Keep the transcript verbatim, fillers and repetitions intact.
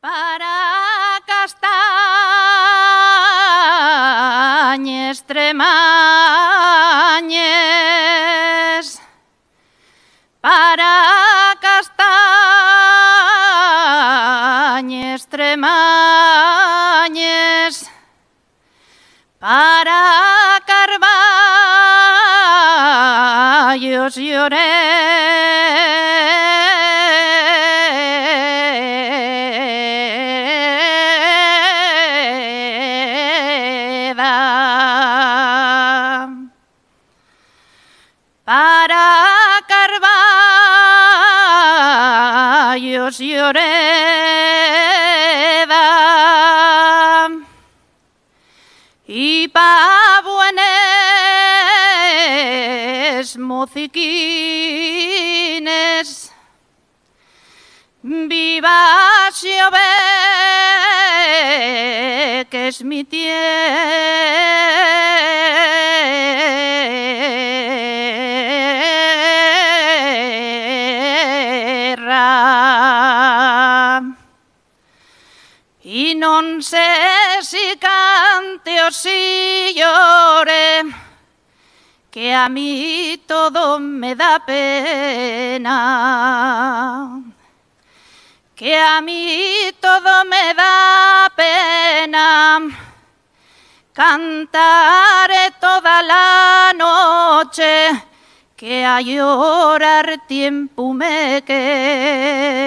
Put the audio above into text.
Para castañes tremañes, para castañes tremañes, para carballos lloreda. Para carballos lloreda. Y pa buenes mociquines, viva Xove, que es mi tierra. Y non sé si cante o si llore, que a mí todo me da pena, que a mí todo me da pena. Cantaré toda la noche, que a llorar tiempu me queda.